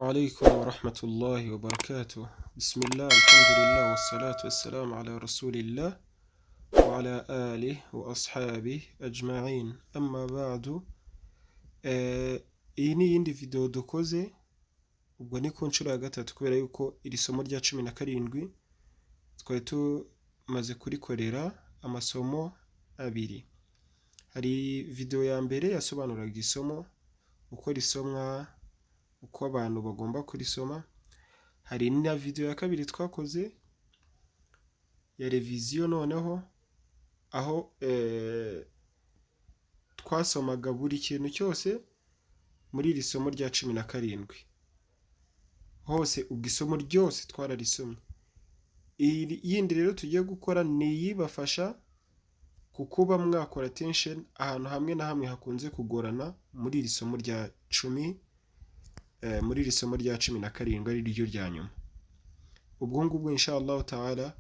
عليكم ورحمة الله وبركاته. بسم الله، الحمد لله، والصلاة والسلام على رسول الله وعلى آله وأصحابه أجمعين، أما بعد. Iyi ni iyindi video dukoze, ubwo ni ku nshuro ya gatatu, kubera yuko iri somo rya 17 twari tumaze kurikorera amasomo abiri. Hari video ya mbere yasobanuraga isomo, uko risomwa, uko abantu bagomba kurisoma. Hari na video ya kabiri twakoze ya révision, noneho aho twasomaga buri kintu cyose muri iri somo rya 17 hose. Ubwo isomo ryose twararisomye. Iyi yindi rero tugiye gukora ni iyibafasha ku kuba mwakora attention ahantu hamwe na hamwe hakunze kugorana muri iri somo rya cumi muri iri somo rya 17, ari ryo rya nyuma. Ubwo ngubwo insha Allahu taala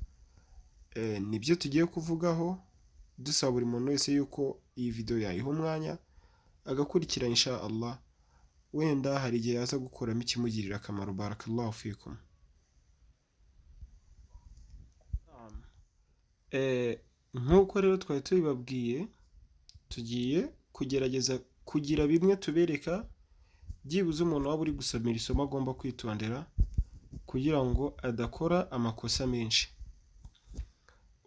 nibyo tugiye kuvugaho, dusaba buri muntu wese yuko iyi video yayiha umwanya agakurikira. Insha Allah wenda hari igihe yaza gukuramo ikimugirira akamaro. Barakallahu fikum. Nk'uko rero twari tubibabwiye, tugiye kugerageza kugira bimwe tubereka byibuze umuntu waba uri gusomera isomo agomba kwitondera kugira ngo adakora amakosa menshi.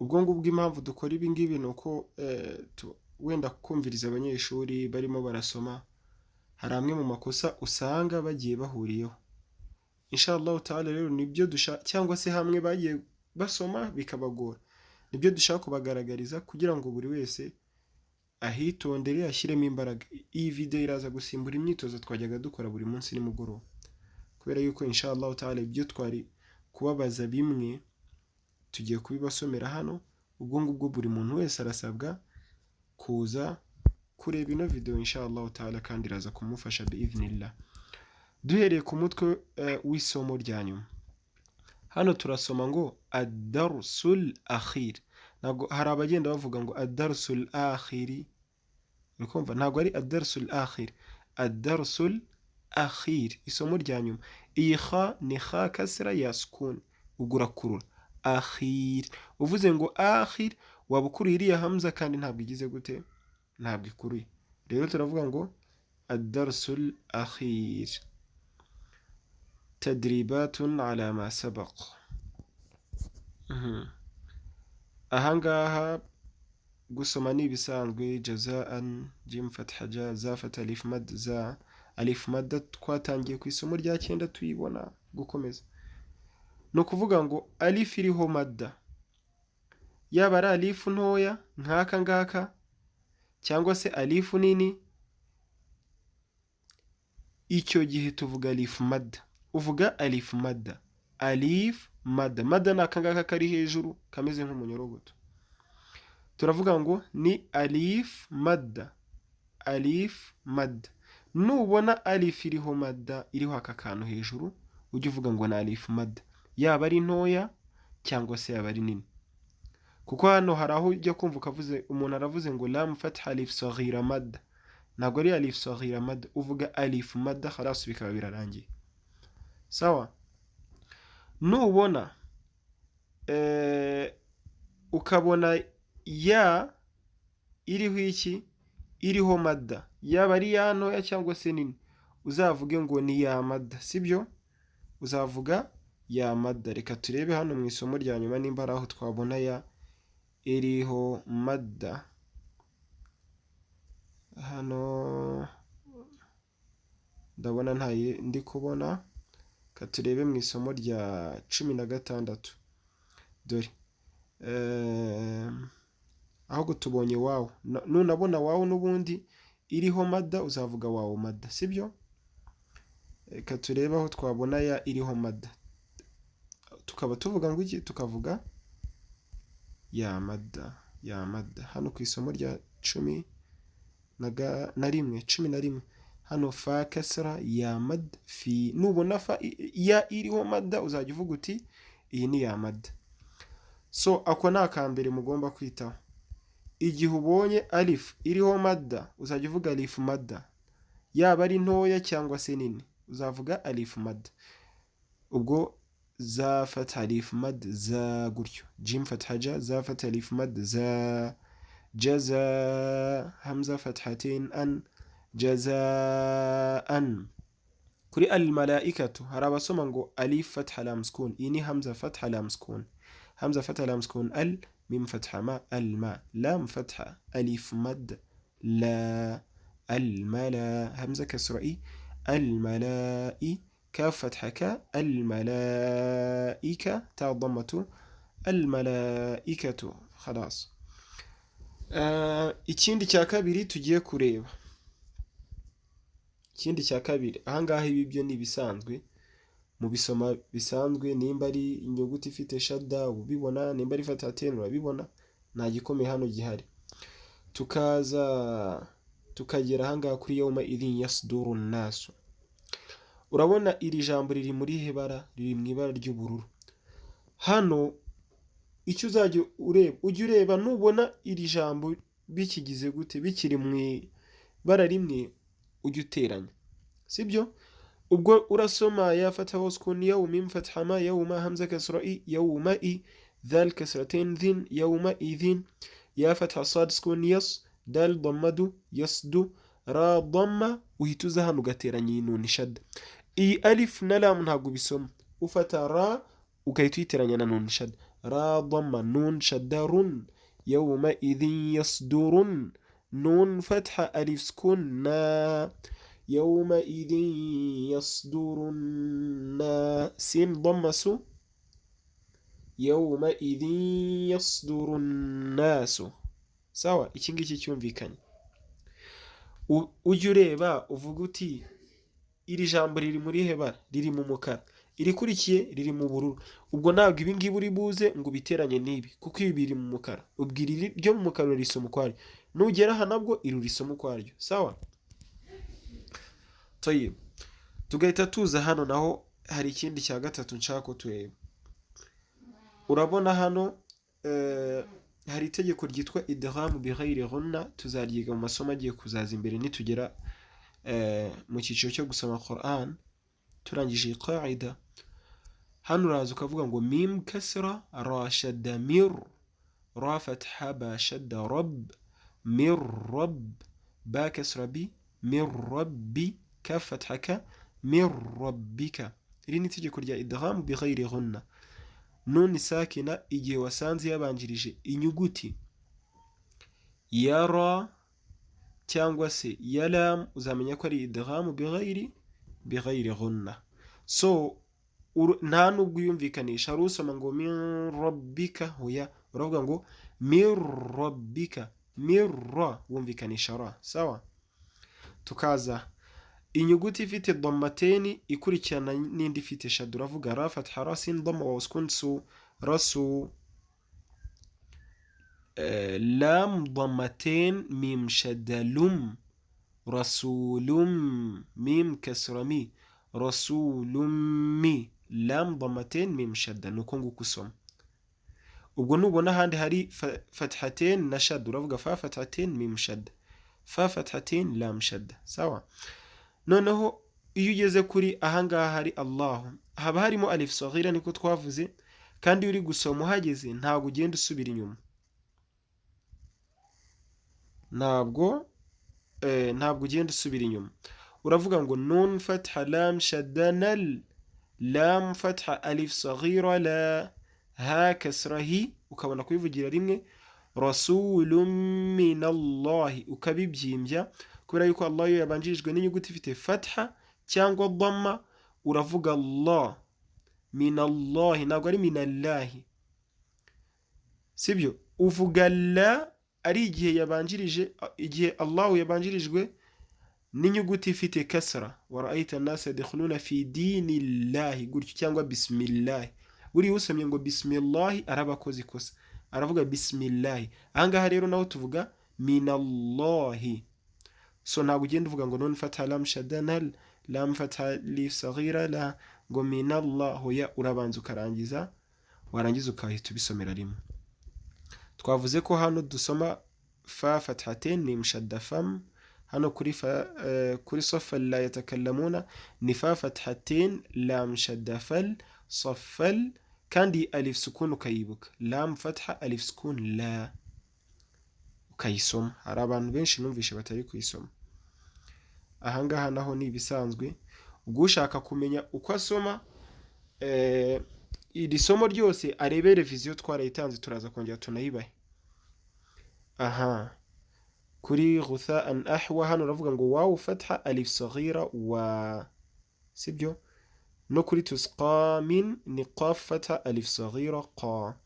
Ubwo ngubwo impamvu dukora ibi ngibi ni uko wenda kumviriza abanyeshuri barimo barasoma, hari amwe mu makosa usanga bagiye bahuriyeho. Insha Allahu taala rero nibyo dushaka, cyangwa se hamwe bagiye basoma bikabagora, nibyo dushaka kubagaragariza kugira ngo buri wese ahitondere, ashyiremo imbaraga. Iyi video iraza gusimbura imyitozo twajyaga dukora buri munsi nimugoroba, kubera yuko insha Allahu taala ibyo twari kubabaza bimwe tugiye kubibasomera hano. Ubwo ngubwo buri muntu wese arasabwa kuza kureba ino video insha Allahu taala, kandi iraza kumufasha biidhnillah. Duhereye ku mutwe w'isomo rya nyuma, hano turasoma ngo ad-darsul akhir. Ntabwo, hari abagenda bavuga ngo ad-darsul akhiri, uri kumva? Ntabwo ari ad-darsul akhir, ad-darsul akhir, isomo rya nyuma. Iyi kha ni kha kasra ya sukun, ubwo urakurura akhir. Uvuze ngo akhir waba ukuruye iriya hamza, kandi ntabwo igize gute? Ntabwo ikuruye. Rero turavuga ngo ad-darsul akhir, tadribatun ala ma sabaq. Ahangaha gusoma ni ibisanzwe: jazaan, jim fatha ja, za fatha, alif mad za. Alif mad twatangiye ku isomo rya 9 tuyibona. Gukomeza ni ukuvuga ngo alif iriho madda, yaba ari alifu ntoya nk'aka ngaka cyangwa se alifu nini, icyo gihe tuvuga alif madda. Uvuga alif madda, alif madda. Madda ni aka ngaka kari hejuru kameze nk'umunyorogoto. Turavuga ngo ni alif madda, alif madda. Nubona alif iriho madda, iriho aka kantu hejuru, ujye uvuga ngo ni alif madda, yaba ari ntoya cyangwa se yaba ari nini. Kuko hano hari aho ujya kumva ukavuze umuntu aravuze ngo lam fatha alif saghira madda. Ntabwo ari alif saghira madda, uvuga alif madda, khalas, bikaba birarangiye. Sawa? Nubona ukabona ya iriho iki? Iriho madda, yaba ari ya ntoya cyangwa se nini, uzavuge ngo ni ya madda, sibyo? Uzavuga ya madda. Reka turebe hano mu isomo rya nyuma nimba ari aho twabona ya iriho madda. Hano ndabona ntayo ndi kubona. Reka turebe mu isomo rya 16. Dore ahubwo tubonye wawu. Nunabona wawu n'ubundi iriho madda, uzavuga wawu madda, sibyo? Reka turebe aho twabona ya iriho madda, tukaba tuvuga ngo iki? Tukavuga ya madda, ya madda. Hano ku isomo rya 11, 11 hano, fa kasra ya mad fi. Nubona fa ya iriho madda, uzajya uvuga uti iyi ni ya madda. So ako ni akambere mugomba kwitaho. Igihe ubonye alif iriho madda, uzajya uvuga alif madda, yaba ari ntoya cyangwa se nini. Uzavuga alif mad. Ubwo za fatha alif mad za gutyo. Jim fatha ja, za fatha alif mad za, jaza, hamza fathatain an, jazaan. Kuri al malaikatu hari abasoma ngo alif fatha lam sukun. Iyi ni hamza fatha lam sukun. Hamza fatha lam sukun al, mim fatha ma, al ma, lam fatha alif mad la, al mala, hamza kasra i, al malai, kaf fatha ka, al malaika, ta dhammatu, al malaikatu. Khalas. Ikindi cya kabiri tugiye kureba, ikindi cya kabiri ahangaha, ibi byo ni ibisanzwe mu bisoma bisanzwe. Nimba ari inyuguti ifite shadda ubibona, nimba ari fathatain urabibona, nta gikomeye hano gihari. Tukaza tukagera ahangaha kuri yawma idhin yasduru nnasu. Urabona iri jambo riri muri ihe bara? Riri mu ibara ry'ubururu. Hano icyo uzajya ureba, ujye ureba nubona iri jambo bikigize gute, bikiri mu ibara rimwe, ujye uteranya, sibyo? Ubwo urasoma ya fatha wa sukun yaw, mim fatha ma, yawma, hamza kasra i, yawma i, dhal kasratain dhin, yawma idhin, ya fatha sad sukun yas, dal damma du, yasdu, ra damma. Uhita uza hano ugateranya iyi nuni shadda. Iyi alif na lam ntabwo ubisoma, ufata ra ugahita uyiteranya na nun shadda, ra damma nun shadda run, yawma idhin yasdurun, nun fatha alif sukun na, يومئذ يصدر الناس، sin ضم su, يومئذ يصدر الناس. Sawa, iki ngiki cyumvikanye. Ujye ureba uvuga uti iri jambo riri muri he bara? Riri mu mukara, irikurikiye riri mu bururu. Ubwo ntabwo ibi ngibi uri buze ngo ubiteranye n'ibi, kuko ibi biri mu mukara. Ubwo iri ryo mu mukara urarisoma ukwaryo, nugera aha nabwo iri urisoma ukwaryo. Sawa, toyib. Tugahita tuza hano naho hari ikindi cya gatatu nshaka ko tureba. Urabona hano hari itegeko ryitwa idghamu bighayri ghunna, tuzaryiga mu masomo agiye kuzaza imbere nitugera mu cyiciro cyo gusoma Quran turangije iyi qaida. Hano uraza ukavuga ngo mim kasra ra shadda mir, ra fatha ba shadda rab, mir rab, ba kasra bi, mir rabbi, ka fatha ka, mir rabbika. Iri ni itegeko rya idgham bighayri ghunna. Nun sakina igihe wasanze yabanjirije inyuguti ya ra cyangwa se ya lam, uzamenya ko ari idgham bighayri ghunna. So nta nubwo uyumvikanisha, hari usoma ngo min rabbika, hoya, uravuga ngo mir rabbika, mir ra, wumvikanisha ra. Sawa, tukaza inyuguti ifite dhammateni ikurikirana n'indi ifite shadda, uravuga ra fatha ra sin dhamma wa sukun su, rasu, lam dhammaten mim shadda lum, rasulum, mim kasra mi, rasulum mi, lam dhammaten mim shadda. Nuko nguko usoma. Ubwo nubona ahandi hari fathaten na shadda, uravuga fa fathaten mim shadda, fa fathaten lam shadda. Sawa, noneho iyo ugeze kuri ahangaha hari Allahu, haba harimo alif saghira, niko twavuze. Kandi iyo uri gusoma uhageze ntabwo ugenda usubira inyuma, ntabwo ugenda usubira inyuma. Uravuga ngo nun fatha lam shadda nal, lam fatha alif saghira la, ha kasra hi, ukabona kubivugira rimwe, rasulun minallahi, ukabibyimbya kubera yuko Allah iyo yabanjirijwe n'inyuguti ifite fatha cyangwa dhamma uravuga Allah, minallahi, ntabwo ari minallahi, sibyo? Uvuga la ari igihe yabanjirije, igihe Allahu yabanjirijwe n'inyuguti ifite kasra, wa ra'ayta an-nasa yadkhuluna fi dinillahi, gutyo, cyangwa bismillah. Buriya usomye ngo bismillah araba akoze ikosa, aravuga bismillah. Ahangaha rero naho tuvuga minallahi. So ntabwo ugenda uvuga ngo nun fatha lam shadda nal, lam fatha alif saghira la, ngo minallah, hoya, urabanza ukarangiza, warangiza ukahita ubisomera rimwe. Twavuze ko hano dusoma fa fathatain mim shadda fam, Hano kuri fa, kuri safal la yatakallamuna ni fa fathatain lam shadda fal safal, kandi alif sukun ukayibuka, lam fatha alif sukun la ukayisoma. Hari abantu benshi numvishe batari kuyisoma. Ahangaha naho ni ibisanzwe, ubwo ushaka kumenya uko asoma iri somo ryose arebe reviziyo twarayitanze, turaza kongera tunayibahe. Aha kuri ghutha'an ahwa hano uravuga ngo wawu fatha alif saghira wa, sibyo? No kuri tusqa min ni qaf fatha alif saghira qa.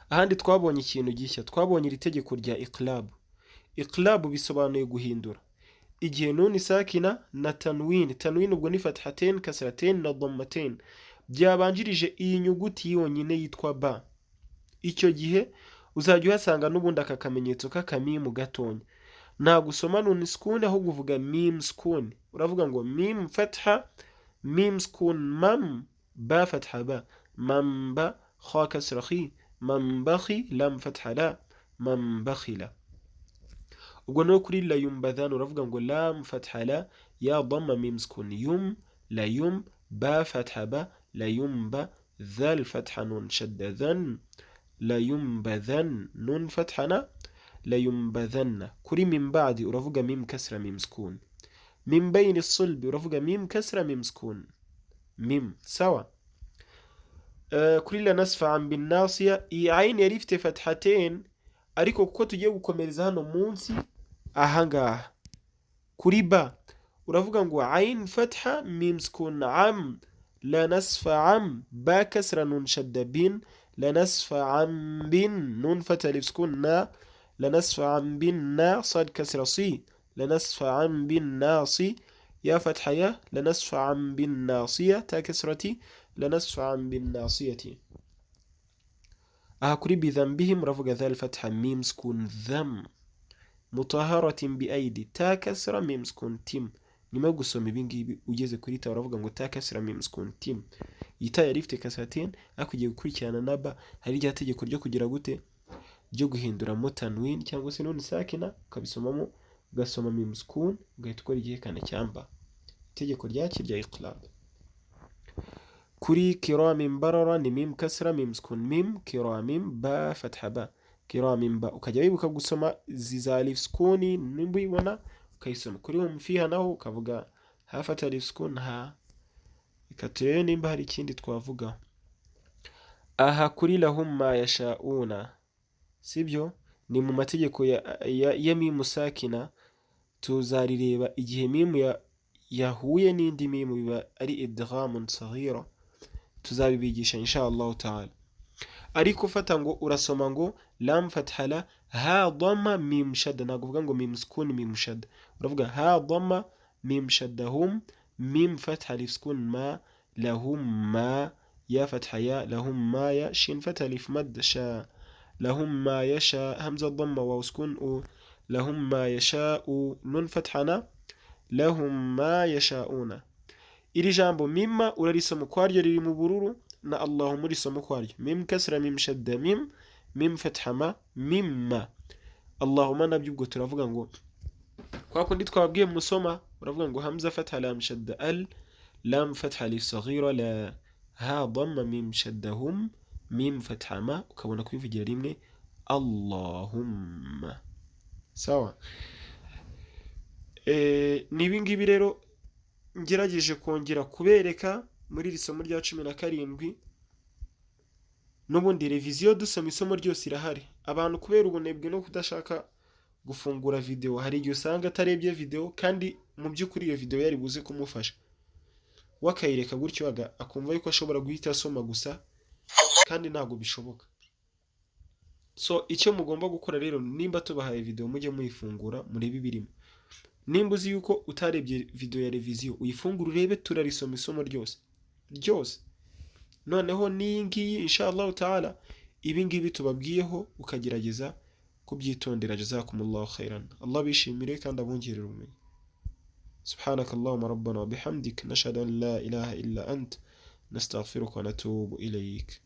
Ahandi twabonye ikintu gishya, twabonye iri tegeko rya iqlab. Iqlab bisobanuye guhindura igihe nuni sakina na tanwin. Tanwin ubwo ni fathatain kasratain na dhammatain byabanjirije iyi nyuguti yonyine yitwa ba. Icyo gihe uzajya uhasanga n'ubundi aka kamenyetso k'akamimu gatonya. Ntabwo usoma nuni sukuni, ahubwo uvuga mim sukuni. Uravuga ngo mim fatha mim sukun mam ba fatha ba mam ba kha kasra khi mam bakhi lam fatha la mam bakhila. Ubwo no kuri la yumbadhan uravuga ngo lam fatha la ya dhamma mim sukun yum la yum ba fatha ba la yumba dhal fatha nun shadda dhan la yumbadhan nun fatha na la yumbadhanna. Kuri min ba'di uravuga mim kasra mim sukun. Min bayni sulbi uravuga mim kasra mim sukun mim sawa. Kuri la nasfa'an bin nasiya iyi ayin yari ifite fathatain, ariko kuko tugiye gukomereza hano munsi ahangaha kuri ba uravuga ngo ayin fatha mim sukun am la nasfa'an ba kasra nun shadda bin la nasfa'an bin nun fatha alif sukun na la nasfa'an bin na sad kasra si la nasfa'an bin nasi ya fatha ya la nasfa'an bin nasiya ta kasrati la nasfa'an bin nasiyati. Aha kuri bidhanbihim uravuga dhal fatha mim sukun dham mutaharatin bi aidi ta kasra mim sukun tim. Nyuma yo gusoma ibi ngibi ugeze kuri ta uravuga ngo ta kasra mim sukun tim. Iyi ta yari ifite kasratin ariko ugiye gukurikirana na ba, hari rya tegeko ryo kugira gute ryo guhinduramo tanwin cyangwa se nun sakina, ukabisomamo ugasoma mim sukun ugahita ukora igihekane cyamba, itegeko ryaki rya iqlab. Kuri kiramin barara ni mim kasra mim sukun mim kiramin ba fatha ba kiramin ba, ukajya wibuka gusoma ziza alif sukuni nimba uyibona ukayisoma. Kuri hum fiha naho ukavuga ha fatha alif sukun ha. Reka turebe nimba hari ikindi twavuga. Aha kuri lahum ma yashauna, sibyo? Ni mu mategeko ya mimu sakina, tuzarireba igihe mimu yahuye n'indi mimu biba ari idghamun saghira, tuzabibigisha insha Allah taala. Ariko ufata ngo urasoma ngo lam fatha la ha dhamma mim shadda, ntabwo uvuga ngo mim sukun mim shadda, uravuga ha dhamma mim shadda hum mim fatha alif sukun ma lahum ma ya fatha ya lahum ma ya shin fatha alif mad sha lahum ma yasha hamza dhamma waw sukun u lahum ma yasha'u nun fatha na lahum ma yasha'una. Iri jambo mimma urarisoma ukwaryo riri mu bururu na Allahumma urisoma ukwaryo, mim kasra mim shadda mim mim fatha ma mimma Allahumma. Nabyo ubwo turavuga ngo kwa kundi twababwiye musoma, uravuga ngo hamza fatha lam shadda al lam fatha alif saghira la ha dhamma mim shadda hum mim fatha ma, ukabona kubivugira rimwe Allahumma. Sawa. Ni ibi ngibi rero ngerageje kongera kubereka muri iri somo rya 17. N'ubundi reviziyo dusoma isomo ryose irahari. Abantu kubera ubunebwe no kudashaka gufungura video, hari igihe usanga atarebye video kandi mu by'ukuri iyo video yari buze kumufasha, wakayireka gutyo akumva yuko ashobora guhita asoma gusa, kandi ntabwo bishoboka. So icyo mugomba gukora rero, nimba tubahaye video mujye muyifungura murebe ibirimo. Nimba uzi yuko utarebye video ya reviziyo uyifungure urebe, turarisoma isomo ryose ryose. Noneho n'iyi ngiyi insha Allah taala ibi ngibi tubabwiyeho ukagerageza kubyitondera. Jazakumullahu khairan, Allah bishimire kandi abongerere ubumenyi. Subhanakallahumma rabbana wa bihamdik nashhadu an la ilaha illa ant nastaghfiruka wa natubu ilayk.